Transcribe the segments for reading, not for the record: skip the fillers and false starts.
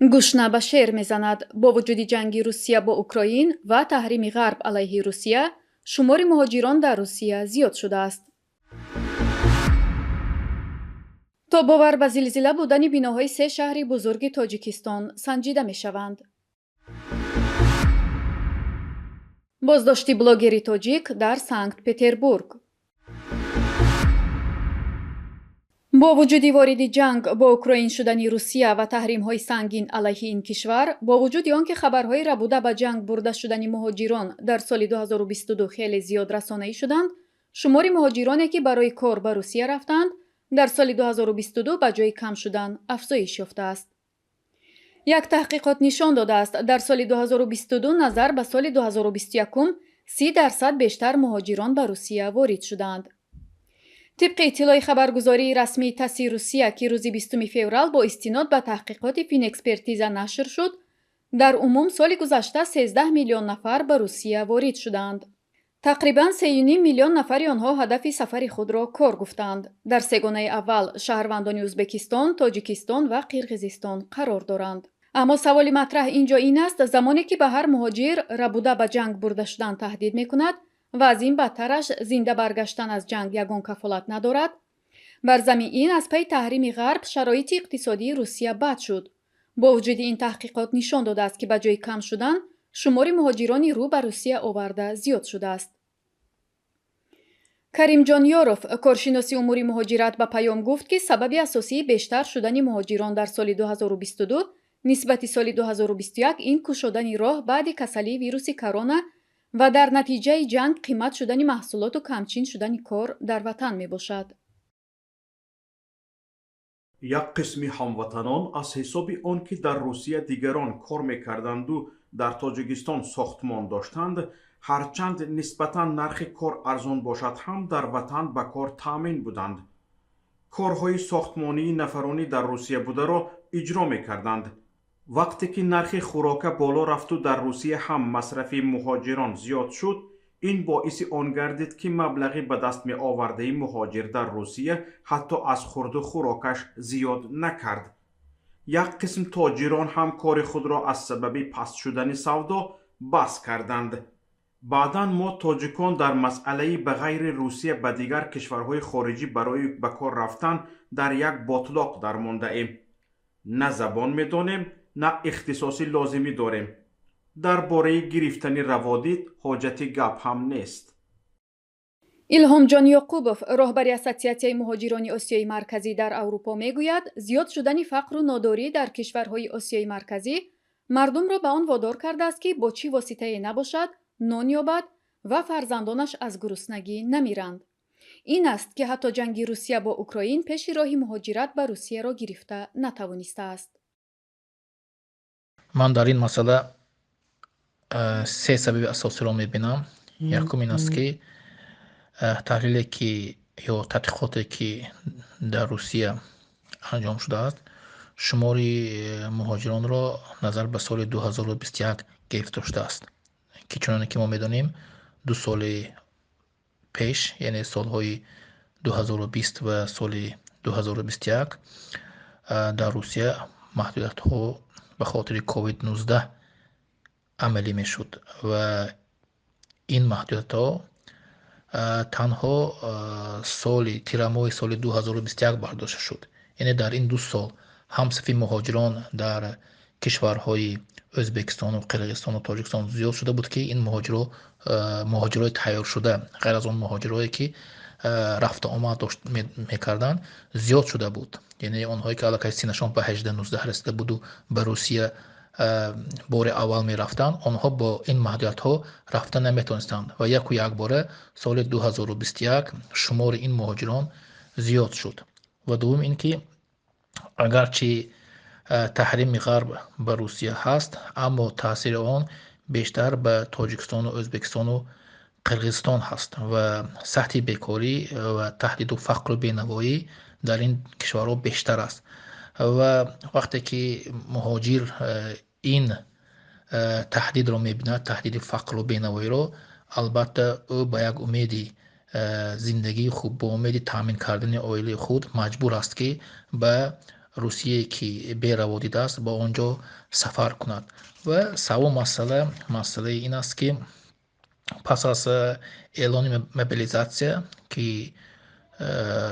Гушна ба шер мезанад. Бо вуҷуди ҷанги Русия бо Украин ва таҳрими Ғарб алайҳи Русия, шумори муҳоҷирон дар Русия зиёд шудааст. Тобовар ба зилзила будани биноҳои се шаҳри бузурги Тоҷикистон санҷида мешаванд. Боздошти блогери тоҷик дар Санкт-Петербург. Бо вуҷуди вориди ҷанг бо Украин шудани Русия ва таҳримҳои сангин алайҳи ин кишвар, бо вуҷуди он ки хабарҳои рабуда ба ҷанг бурда шудани муҳоҷирон дар соли 2022 хеле зиёд расонаӣ шуданд, шумори муҳоҷироне, ки барои кор ба Русия рафтаанд, дар соли 2022 ба ҷои кам шудан афзоиш ёфтааст. Як таҳқиқот нишон додааст, дар соли 2022 назар ба соли 2021 30% бештар муҳоҷирон ба Русия ворид шудаанд. Тибқи иттилои хабаргузории расмии ТАССи Русия, ки рӯзи 20 феврал бо истинод ба таҳқиқоти Финэкспертиза нашр шуд, дар умум соли гузашта 13 миллион нафар ба Русия ворид шудаанд. Тақрибан 3,5 миллион нафари онҳо ҳадафи сафари худро кор гуфтаанд. Дар сегонаи аввал шаҳрвандони Ӯзбекистон, Тоҷикистон ва Қирғизистон қарор доранд. Аммо саволи матраҳ ин ҷо ин аст, замоне ки ба ҳар муҳоҷир рабуда ба ҷанг бурда шудан таҳдид мекунад ва аз ин бадтараш зинда баргаштан аз ҷанг ягон кафолат надорад, бар зами ин аз пайи таҳрими Ғарб шароити иқтисодии Русия бад шуд. Бо вуҷуди ин таҳқиқот нишон додааст, ки ба ҷои кам шудан шумори муҳоҷирони рӯ ба Русия оварда зиёд шудааст. Каримҷон Ёров, коршиноси умури муҳоҷират, ба Паём гуфт, ки сабаби асосии бештар шудани муҳоҷирон дар соли 2022 нисбати соли 2021 ин кушодани роҳ баъди касалии вируси корона ва дар натиҷаи ҷанг қимат шудани маҳсулоту камчин шудани кор дар ватан мебошад. Як қисми ҳамватанон аз ҳисоби он ки дар Русия дигарон кор мекарданду дар Тоҷикистон сохтмон доштанд, ҳарчанд нисбатан нархи кор арзон бошад ҳам, дар ватан ба кор таъмин буданд. Корҳои сохтмонии нафаронӣ дар Русия бударо иҷро мекарданд. Вақте ки нархи хӯрока боло рафту дар Русия ҳам масрафи муҳоҷирон зиёд шуд, ин боиси он гардид, ки маблағи ба даст меовардаи муҳоҷир дар Русия ҳатто аз хурду хӯрокаш зиёд накард. Як қисм тоҷирон ҳам кори худро аз сабаби паст шудани савдо бас карданд. Баъдан мо тоҷикон дар масъалаи ба ғайри Русия ба дигар кишварҳои хориҷӣ барои ба кор рафтан дар як ботлоқ дармондаем. На забон медонем, на ихтисоси лозимӣ дорем. Дар бораи гирифтани раводид ҳоҷати гап ҳам нест. Илҳомҷон Ёқубов, роҳбари Ассотсиатсияи муҳоҷирони Осиёи Марказӣ дар Аврупо, мегӯяд, зиёд шудани фақру нодорӣ дар кишварҳои Осиёи Марказӣ мардумро ба он водор кардааст, ки бо чӣ воситае набошад нон ёбад ва фарзандонаш аз гуруснагӣ намиранд. Ин аст, ки ҳатто ҷанги Русия бо Украин пеши роҳи муҳоҷират ба Русияро гирифта натавонистааст. Ман дар ин масъала се сабаби асосиро мебинам. Якум ин аст, ки таҳлиле ки ё тадқиқоте ки дар Русия анҷом шудааст, шумори муҳоҷиронро назар ба соли 2021 гирифта шудааст, ки чуноне ки мо медонем, 2 соли пеш, яъне солҳои 2020 ва соли 2021, дар Русия маҳдудиятҳо ба хотири COVID-19 амалӣ мешуд ва ин маҳдудиятҳо танҳо соли тирамоҳи соли 2021 бардошта шуд. Яъне дар ин 2 сол ҳам сафи муҳоҷирон дар кишварҳои Ӯзбекистону Қирғизистону Тоҷикистон зиёд шуда буд, ки ин муҳоҷирои тайёршуда, ғайр аз он муҳоҷирое ки рафта омад дошт мекарданд, зиёд шуда буд. Яъне онҳое ки аллакай синнашон ба 18-19 расида буду ба Русия бори аввал мерафтанд, онҳо бо ин маҳдудиятҳо рафта наметавонистанд ва яку якбора соли 2021 шумори ин муҳоҷирон зиёд шуд. Ва дуввум ин ки агарчи таҳрими Ғарб ба Русия ҳаст, аммо таъсири он бештар ба Тоҷикистону Ӯзбекистону Қирғизистон ҳаст ва сатҳи бекорӣ ва таҳдиду фақру бенавоӣ дар ин кишварҳо бештар аст. Ва вақте ки муҳоҷир ин таҳдидро мебинад, таҳдиди фақру бенавоиро, албатта ӯ ба як умеди зиндагии хуб, бо умеди таъмин кардани оилаи худ маҷбур аст, ки ба Русие, ки бераводид аст, ба он ҷо сафар кунад. Ва саввум масъала, масъалаи ин аст, ки пас аз эълони мобилизатсия, ки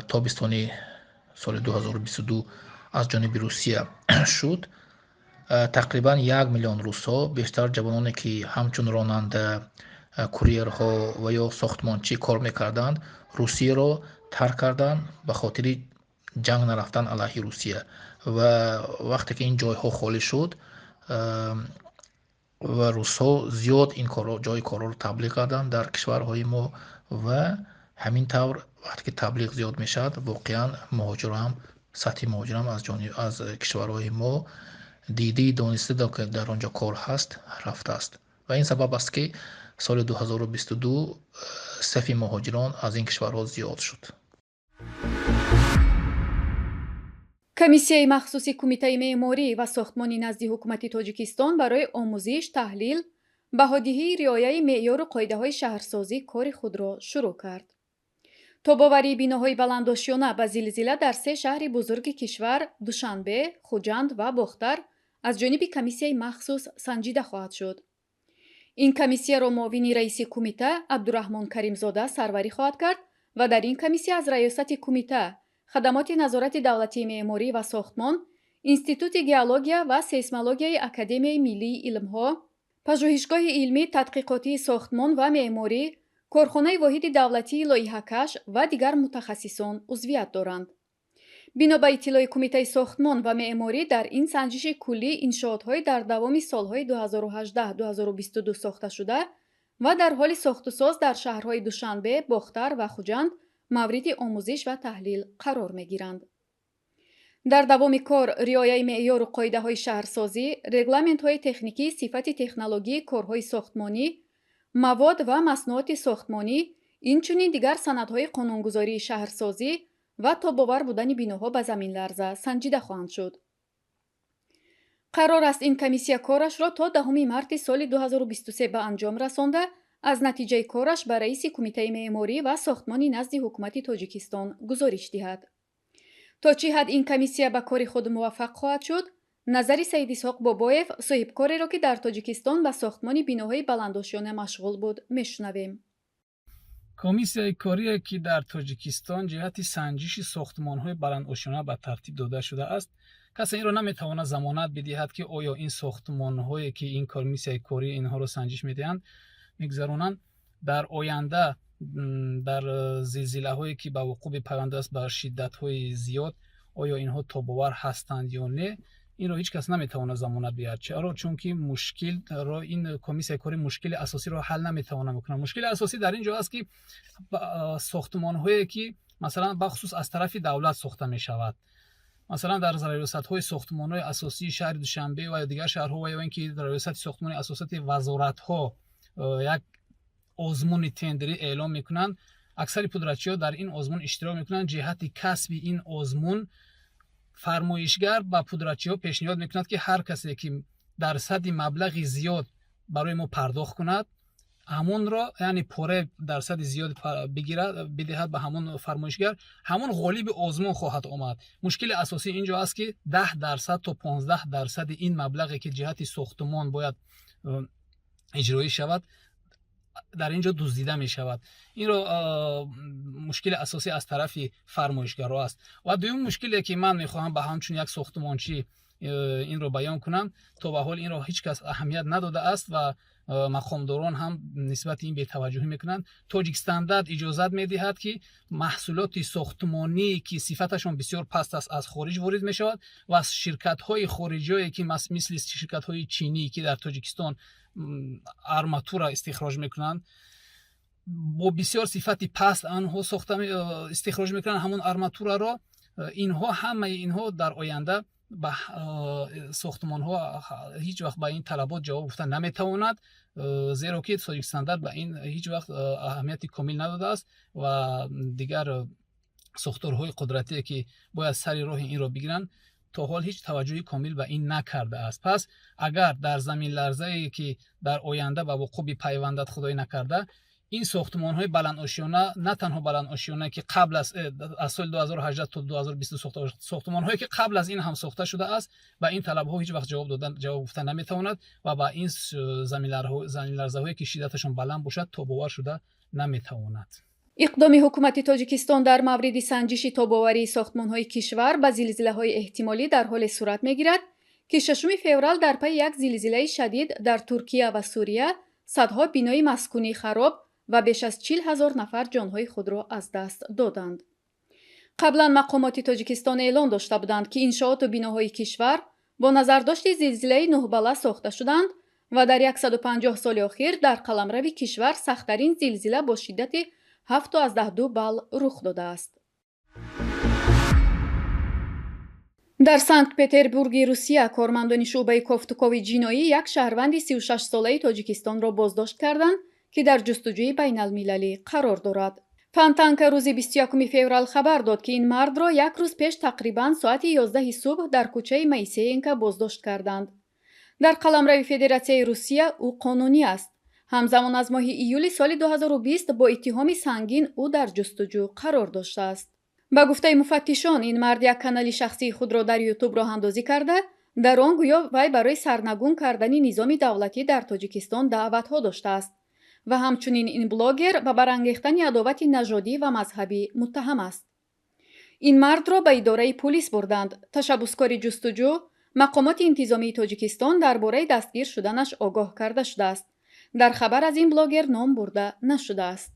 тобистони соли 2022 аз ҷониби Русия шуд, тақрибан 1 миллион русҳо, бештар ҷавононе, ки ҳамчун ронанда, курьерҳо ва ё сохтмончӣ кор мекарданд, Русияро тарк карданд ба хотири ҷанг нарафтан алайҳи Русия. Ва вақте ки ин ҷойҳо холӣ шуд ва русҳо зиёд ин ҷои корҳоро таблиғ карданд дар кишварҳои мо, ва ҳамин тавр, вақте ки таблиғ зиёд мешавад, воқеан муҳоҷирам, сатҳи муҳоҷирам аз кишварҳои мо диди дониста, ки дар он ҷо кор ҳаст, рафтааст. Ва ин сабаб аст, ки соли 2022 сафи муҳоҷирон аз ин кишварҳо зиёд шуд. Комиссияи махсуси Кумитаи меъморӣ ва сохтмони назди Ҳукумати Тоҷикистон барои омӯзиш, таҳлил, баҳодиҳии риояи меъёру қоидаҳои шаҳрсозӣ кори худро шурӯъ кард. Тобоварии биноҳои баландошёна ба зилзила дар се шаҳри бузурги кишвар, Душанбе, Хуҷанд ва Бохтар, аз ҷониби комиссияи махсус санҷида хоҳад шуд. Ин комиссияро муовини раиси кумита Абдураҳмон Каримзода сарварӣ хоҳад кард ва дар ин комиссия аз раёсати кумита, Хадамоти назорати давлатии меъморӣ ва сохтмон, Институти геология ва сейсмологияи Академияи миллии илмҳо, Пажӯҳишгоҳи илмӣ тадқиқотии сохтмон ва меъморӣ, корхонаи воҳиди давлатии лоиҳакаш ва дигар мутахассисон узвият доранд. Бино ба иттилои Кумитаи сохтмон ва меъморӣ, дар ин санҷиши куллӣ иншоотҳои дар давоми солҳои 2018-2022 сохташуда ва дар ҳоли сохтусоз дар шаҳрҳои Душанбе, Бохтар ва Хуҷанд мавриди омӯзиш ва таҳлил қарор мегиранд. Дар давоми кор риояи меъёру қоидаҳои шаҳрсозӣ, регламентҳои техникии сифати технологии корҳои сохтмонӣ, мавод ва маснуоти сохтмонӣ, инчунин дигар санадҳои қонунгузории шаҳрсозӣ ва тобовар будани биноҳо ба заминларза санҷида хоҳанд шуд. Қарор аст, ин комиссия корашро то 10 марти соли 2023 ба анҷом расонда, аз натиҷаи кораш ба раиси Кумитаи меъморӣ ва сохтмони назди Ҳукумати Тоҷикистон гузориш диҳад. То чӣ ҳад ин комиссия ба кори худ муваффақ хоҳад шуд, назари Саидисҳоқ Бобоев, соҳибкореро, ки дар Тоҷикистон ба сохтмони биноҳои баландошёна машғул буд, мешунавем. Комиссияи корие, ки дар Тоҷикистон ҷиҳати санҷиши сохтмонҳои баландошёна ба тартиб дода шудааст, касе инро наметавонад замонат бидиҳад, ки оё ин сохтмонҳое, ки ин комиссияи корӣ инҳоро санҷиш медиҳанд, мегузаронанд, дар оянда дар зилзилаҳое, ки ба вуқӯъ бипайвандааст, ба шиддатҳои зиёд, оё инҳо тобовар ҳастанд ё не. Инро ҳеҷ кас наметавонад замонат биҳад. Чаро? Чунки мушкилро ин комиссияи корӣ мушкили асосиро ҳал наметавонад бикунад. Мушкили асосӣ дар ин ҷо аст, ки сохтмонҳое, ки масалан, бахусус аз тарафи давлат сохта мешавад, масалан, дар раёсатҳои сохтмонҳои асосии шаҳри Душанбе ва дигар шаҳрҳо ва ё ин ки раёсати сохтмони асосати вазоратҳо як озмуни тендерӣ эълон мекунанд, аксари пудратчиҳо дар ин озмун иштирок мекунанд. Ҷиҳати касби ин озмун фармоишгар ба пудратчиҳо пешниҳод мекунад, ки ҳар касе, ки дарсади маблағи зиёд барои мо пардохт кунад, ҳамонро, яъне пораи дарсади зиёд бигирад, бидиҳад ба ҳамон фармоишгар, ҳамон ғолиби озмун хоҳад омад. Мушкили асосӣ ин ҷо аст, ки 10% то 15 дарсади ин маблағе, ки ҷиҳати сохтумон бояд иҷроӣ шавад, дар ин ҷо дуздида мешавад. Инро мушкили асосӣ аз тарафи фармоишгаро аст. Ва дуюм мушкиле, ки ман мехоҳам ба ҳамчун як сохтумончӣ инро баён кунам, то ба ҳол инро ҳеҷ кас аҳамият надодааст ва мақомдорон ҳам нисбати ин бетаваҷҷӯҳӣ мекунанд. Тоҷикстандарт иҷозат медиҳад, ки маҳсулоти сохтмонӣ, ки сифаташон бисёр паст аст, аз хориҷ ворид мешавад ва ширкатҳои хориҷие, ки мисли ширкатҳои чинӣ, ки дар Тоҷикистон арматура истихроҷ мекунанд, бо бисёр сифати паст анҳо сохта истихроҷ мекунанд ҳамон арматураро. Инҳо, ҳамаи инҳо дар оянда ба сохтмонҳо ҳеҷ вақт ба ин талабот ҷавоб гуфта наметавонад, зеро ки Тоҷикстандарт ба ин ҳеҷ вақт аҳамияти комил надодааст ва дигар сохторҳои қудратие, ки бояд сари роҳи инро бигиранд, то ҳол ҳеҷ таваҷҷӯҳи комил ба ин накардааст. Пас агар дар заминларзае, ки дар оянда ба вуқӯъ бипайвандад, худоӣ накарда, Ин сохтмонҳои баландошёна, на танҳо баландошёна, ки қабл аз соли 2018 то 2022 сохта, сохтмонҳое, ки қабл аз ин ҳам сохта шудааст, ба ин талабҳо ҳеҷ вақт ҷавоб додан, ҷавоб гуфта наметавонад ва ба ин заминларзаҳое, ки шиддаташон баланд бошад, тобовар шуда наметавонад. Иқдоми ҳукумати Тоҷикистон дар мавриди санҷиши тобоварии сохтмонҳои кишвар ба зилзилаҳои эҳтимолӣ дар ҳоле сурат мегирад, ки 6 феврал дар пайи як зилзилаи шадид дар Туркия ва Сурия садҳо бинои маскунӣ хароб ва беш аз 40 000 нафар ҷонҳои худро аз даст доданд. Қаблан мақомоти Тоҷикистон эълон дошта буданд, ки иншооту биноҳои кишвар бо назардошти зилзилаи нӯҳбалла сохта шуданд ва дар 150 соли охир дар қаламрави кишвар сахттарин зилзила бо шиддати 7,2 балл рух додааст. Дар Санкт Петербурги Русия кормандони шӯъбаи кофтукови ҷиноӣ як шаҳрванди 36-солаи Тоҷикистонро боздошт карданд, ки дар ҷустуҷӯи байналмилалӣ қарор дорад. Фонтанка рӯзи 21 феврал хабар дод, ки ин мардро як рӯз пеш тақрибан соати 11 субҳ дар кӯчаи Моисеенко боздошт карданд. Дар қаламрави Федератсияи Русия ӯ қонунӣ аст. Ҳамзамон, аз моҳи июли соли 2020 бо иттиҳоми сангин ӯ дар ҷустуҷӯ қарор доштааст. Ба гуфтаи муфаттишон, ин мард як канали шахсии худро дар Ютуб роҳандозӣ карда, дар он гӯё вай барои сарнагун кардани низоми давлатӣ дар Тоҷикистон даъватҳо доштааст ва ҳамчунин ин блогер ба барангехтани адовати нажодӣ ва мазҳабӣ муттаҳам аст. Ин мардро ба идораи пулис бурданд. Ташаббускори ҷустуҷӯ, мақомоти интизомии Тоҷикистон, дар бораи дастгир шуданаш огоҳ карда шудааст. Дар хабар аз ин блогер ном бурда нашудааст.